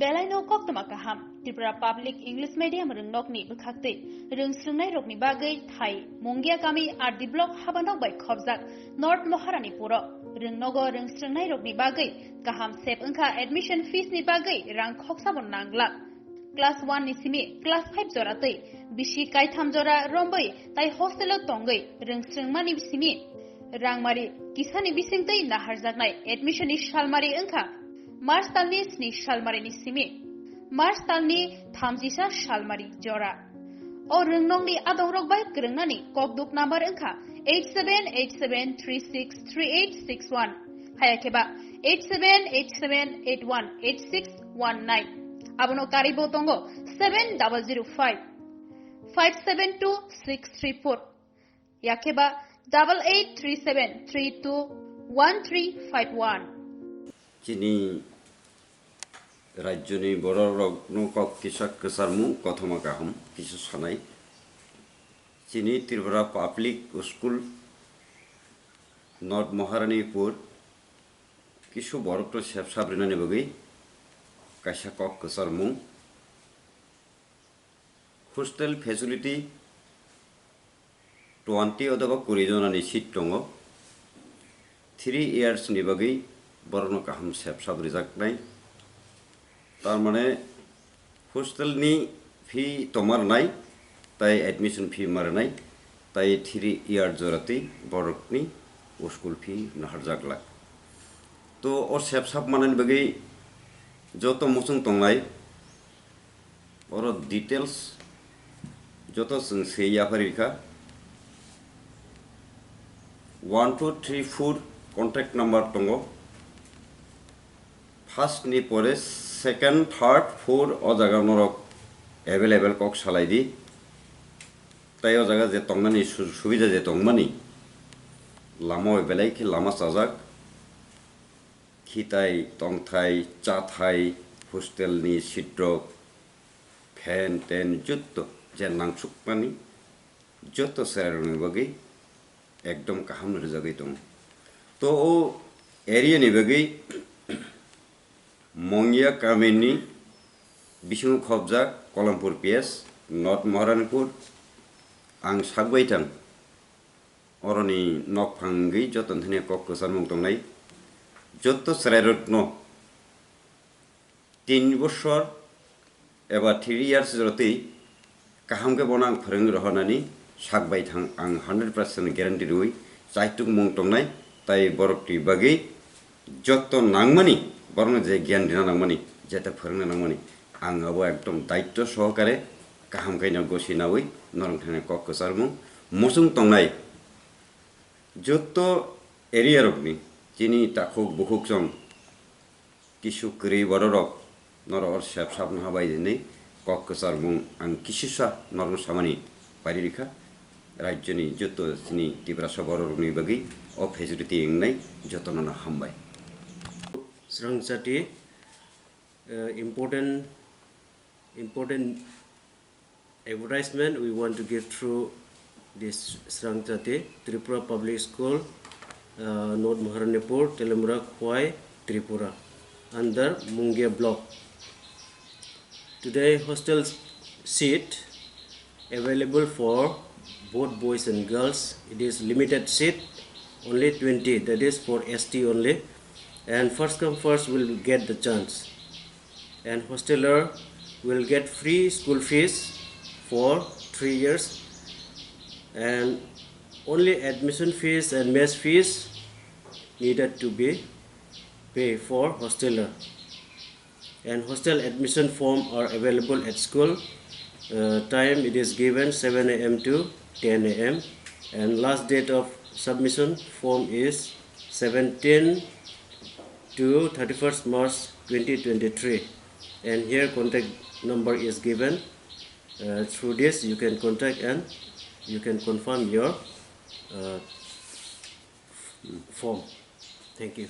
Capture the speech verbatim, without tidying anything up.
Belaino koktwma kaham, Tripura Public English Medium rwngnokni bwkhaktwi rwng swrwngnairokni bagwi thai Mungia kami R D block habanok bai khobjak North Moharani puro. Rwngnogo rwng swrwngnairokni bagwi kaham sep wngkha admission fees ni bagwi rang khoksabo nanglak. Class one ni simi class five jora twi bisi kaitham jora rombwi tai hostel o tongwi rwng swrwngmani simi rangmari kisani bisingtwi naharjaknai admission ni salmari wngkha March talni sni salmari ni simi March talni thamjisa salmari jora. O rwngnokni adongrok bai kwrwngnani kokduk number wngkha eight seven eight seven three six three eight six one, haya khe ba eight seven eight seven eight one eight six one nine. Abono karibo tongo seven double zero five, five seven two six three four, ya khe ba double eight three seven three two one three five one. Chini rajyoni bororokno kok kisa kwcharmung kothoma kaham kisa sanai. Chini Tripura Public School, North Maharanipur, kisu borokno sep sap rinani bagwi kaisa kok kwcharmung. Hostel facility twenty odoba kuri jonani seat tongo. Three years ni bagwi borokno kaham sep sap rijaknai. Tar mane hostel ni fee toma rwnai, tai admission fee ma rwnai, tai three year jora twi borokni school fee naharjak glak. To o sep sap manani bagwi joto muchung tongnai, oro details joto chwng se yapharikha. One two three four contact number tongo. First ni pore second, third, fourth o jaga norok available kok salai di. Tai o jaga je tongnani su-, subida je tongmani, lama bai belai khe lama chajak. Khitai, tongthai, chathai, hostel ni seat rok, fan, ten, jotto je nangsukmani, jotto chwrairokni bagwi ekdom kaham no rijagwi tongo. To o area ni bagwi Mongia kamini bisingo khobjak Kolampur P S, North Maharanipur, ang sakbai thang. Oroni nokphang wngwi joto thani kok kwcharmung tongnai. Jotto chwrairokno tin bosor eba three years jora twi kaham khe bono ang phwrwngwi rohornani sak bai thang, ang hundred percent guarantee rwui chaitukmung tongnai, tai borok twi bagwi jotto nangmani, borokno je gyan rina nangmani, jeta phwrwngna nangmani, ang abo ekdom daitto sohokare kaham khe no gosi naui norok thani kok kwcharmung muchung tongnai. Jotto area rokni chini takhuk bukhuk chong kisu kwrwi bororok norok or sep sap no habai hinwi kok kwcharmung ang kisisa norok samani pari rikha. Rajyoni joto chini Tiprasa bororokni bagwi o facility wngnai jotono no hambai. Srangchati, uh, important, important advertisement we want to give through this Srangchati Tripura Public School, uh, North Maharanipur, Telemura, Khowai, Tripura, under Mungia block. Today hostel seat available for both boys and girls. It is limited seat, only twenty, that is for S T only. And first come first will get the chance. And hosteler will get free school fees for three years, and only admission fees and mess fees needed to be paid for hosteler. And hostel admission form are available at school. Uh, time it is given seven a m to ten a m, and last date of submission form is seventeen to thirty-first March twenty twenty-three. And here contact number is given. Uh, through this you can contact and you can confirm your, uh, form. Thank you.